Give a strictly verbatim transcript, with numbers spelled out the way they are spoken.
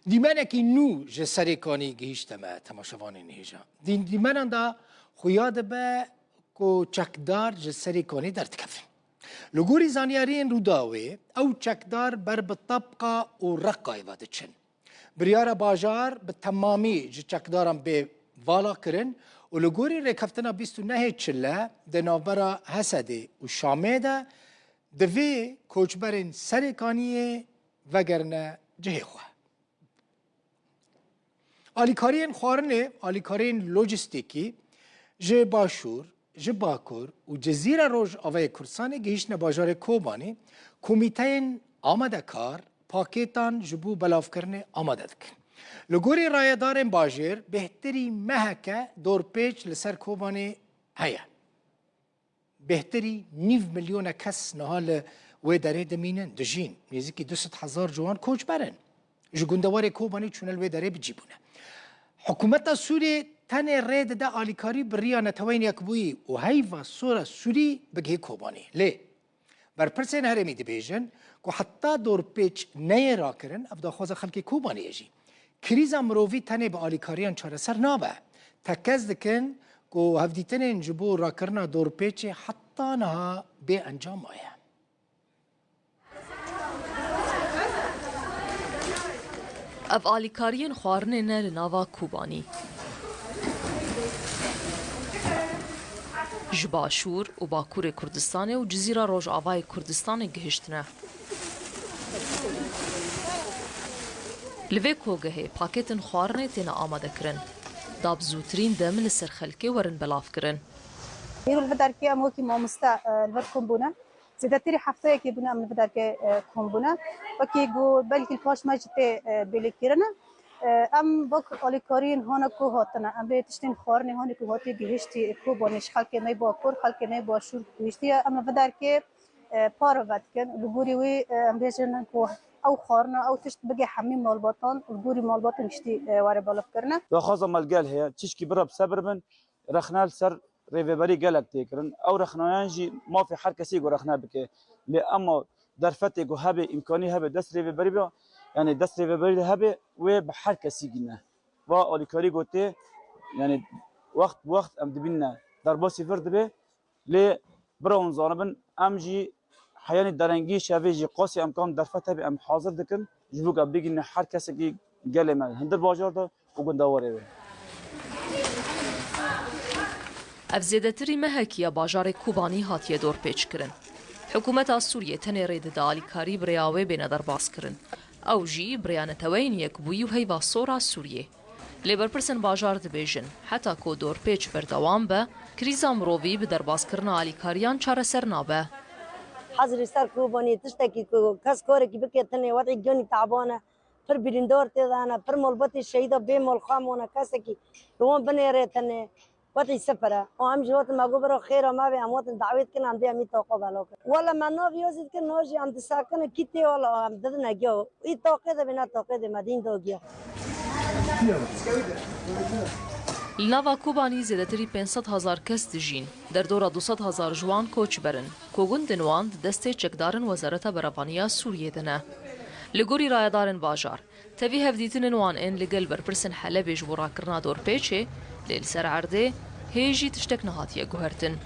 Dîmenekî nû ji Serêkanî gihîşte me, temaşevanên hêja. Di dîmenan de xuya dibe ku çekdar ji Serêkanî derdikevin. Li gorî zanyariyên Rûdawê, ew çekdar ber bi Tebqa û Reqayê ve diçin. Biryara bajar bi temamî ji çekdaran bê vala kirin û li gorî rêkeftina bîst û nehê Çile di navbera Hesedê û Şamê de divê koçberên Serêkaniyê vegerine cihê xwe. Alîkariyên xwarinê, alîkariyên lojîstîkî ji Başûr, ji Bakur û Cizîra Rojavayê Kurdistanê gihîştine bajarê Kobanî, komîteyên amadekar pakêtan ji bo belavkirinê amade dikin. Li gorî rayedarên bajêr, bêhtirî meheke dorpêç li ser Kobanê heye. Bêhtirî nîv milyona kes niha li wê derê dimînin, dijîn. Nêzîkî du sed hezar ciwan koçber in. Ji gundewarê Kobanî çûne li wê derê bi cî bûne. Hikûmeta Sûriyê tenê rê dide alîkarî bi riya Neteweyên Yekbûyî û Heyva Sora Sûrî bigihê Kobanî. Lê berpirsên herêmî dibêjin ku heta dorpêç neyê rakirin, ev daxwaza xelkê Kobaniyê jî. Krîza mirovî tenê bi alîkariyan çareser nabe. Tekez dikin ku hevdîtinên ji bo rakirina dorpêçê heta niha bê encam maye. Ev alîkariyên xwarinê ne li nava Kobanî. Ji Başûr û Bakurê Kurdistanê û Cizîra Rojavayê Kurdistanê gihiştine. Li vê kogehê pakêtên xwarinê têne amadekirin, da bi zûtirîn dem li ser xelkê werin belavkirin. Îro li vê derkê em wekî mamoste, e, li vir kom bûne. Zêdetirî hefteyekê bûne em li vê derkê, e, kom bûne. Wekî ku belkî li paş me jî tê, e, bêlêkirine. E, em wek alîkariyên hane ku hatine, em vê tiştên xwarinê hane ku hatî gihiştî Kobanê ji xelkê me Bakur, xelkê me Başûr gihiştiye. Em li vê derkê, e, parve dikin. Li gorî wî, e, em bêjin ku ew xwarina, ew tişt bige hemî malbatan, li gorî malbatan giştî, e, were belavkirine. Daxwaza me li gel heye, tişkî bira bi sebir bin, rexne li ser rêveberî gelek tê kirin. Ew rexnayan jî mafê her kesî ku rexne bike. Lê ema derfetê ku hebe, îmkanî hebe, dest rêveberî be, yanî dest rêveberî de hebe, wê bi her kesî gîne. Va alîkarî ku tê, yanî wext bi wext em dibînine derbasî vir dibe. Lê bira hûn zanibin, em jî heyanî derengî şevê jî qasî emkan derfet hebe em hazir dikin, ji bo ku em bigihîne her kesekî gelê me, hundir bajar de û gundewarê wê. Ev zêdetirî mehekî ya bajarê Kobanî hatiye dorpêçkirin. Hikûmeta Sûriyê tenê rê dide alîkarî bi rêya wê bêne derbazkirin. Ew jî bi rêya Neteweyên Yekbûyî û Heyva Sor a Sûriyê. Lê berpirsên bajar dibêjin, heta ku dorpêç berdewam be, krîza mirovî bi derbazkirina alîkariyan çareser nabe. Hezirî ser Kobanî tiştekî ku kes karekî bike tune, wedî genî teban e, pir birîndar tê de hene, pir malbatê şehîda bê mal xwe mane, kesekî li wan binêre tune, wedî sifir e. Û em jî hatin me got bira xêra me bê, em hatin dawêt kin, em dê em î taqa bela kin. Wele me nav yazî dikin, niha jî em disekinin, kî tê wele em didine giya. Î taqê de bê, ne taqê de me dîn da giya. Li nava Kobanî zêdetirî pênc sed hezar kes dijîn, derdora du sed hezar ji wan koçber in, ku gundên wan di destê çekdarên Wezareta Berevaniya Sûriyê de ne. Li gorî rayedarên bajar, tevî hevdîtinên wan ên li gel berpirsên Helebê ji bo rakirina dorpêçê, lê li ser erdê hê jî tiştek nehatiye guhertin.